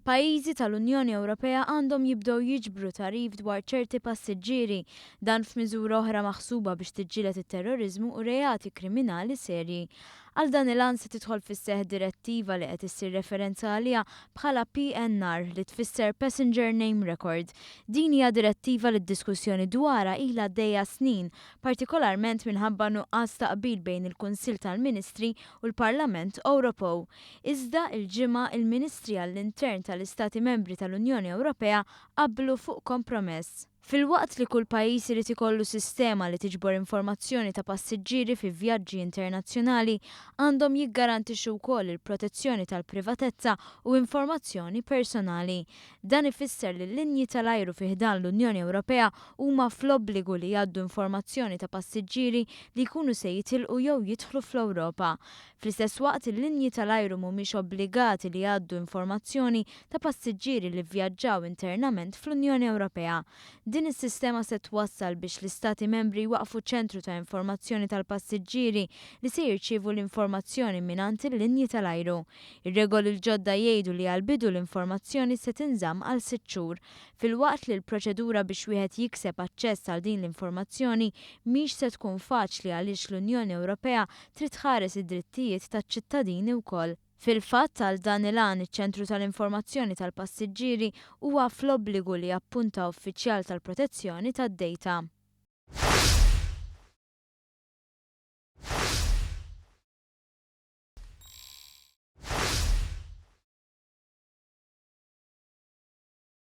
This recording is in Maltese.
Pajjiżi tal-Unjoni Ewropea għandhom jibdew jiġbru tagħrif dwar ċerti passiġġieri, dan f'miżura oħra maħsuba biex tiġġieled it-terroriżmu u reati kriminali serji. Għal dan il-għan se tidħol fis-seħħ direttiva li qed issir referenza għaliha bħala PNR li tfisser Passenger Name Record. Din hija direttiva li d-diskussjoni dwarha ilha għaddejja snin, partikolarment minħabba nuqqas ta' qbil bejn il-Kunsill tal-Ministri u l-Parlament Ewropew. Iżda, il-Ġimgħa, il-Ministri għall-Intern tal-Istati Membri tal-Unjoni Ewropea qablu fuq kompromess. Filwaqt li kull pajjiż irid ikollu sistema li tiġbor informazzjoni ta' passiġġieri fi vjaġġi internazzjonali, għandhom jiggarantixxu wkoll il-protezzjoni tal-privatezza u informazzjoni personali. Dan ifisser li l-linji tal-ajru fi ħdan l-Unjoni Ewropea huma fl-obbligu li jgħaddu informazzjoni ta' passiġġieri li jkunu se jitilqu jew jidħlu fl-Ewropa. Fl-istess waqt, il-linji tal-ajru mhumiex obbligati li jgħaddu informazzjoni ta' passiġġieri li vvjaġġaw internament fl-Unjoni Ewropea. Din is-sistema se twassal biex l-Istati Membri jwaqqfu ċentru ta' informazzjoni tal-passiġġieri li se jirċievu l-informazzjoni mingħand il-linji tal-ajru. Ir-regoli l-ġodda jgħidu li għall-bidu l-informazzjoni se tinżamm għal sitt xhur, filwaqt li l-proċedura biex wieħed jikseb aċċess għal din l-informazzjoni mhix se tkun faċli għaliex l-Unjoni Ewropea trid tħares id-drittijiet taċ-ċittadini wkoll. Fil-fatt, għal dan il-għan iċ-Ċentru tal-Informazzjoni tal-Passiġġieri huwa fl-obbligu li jappunta uffiċjal tal-protezzjoni tad-dejta.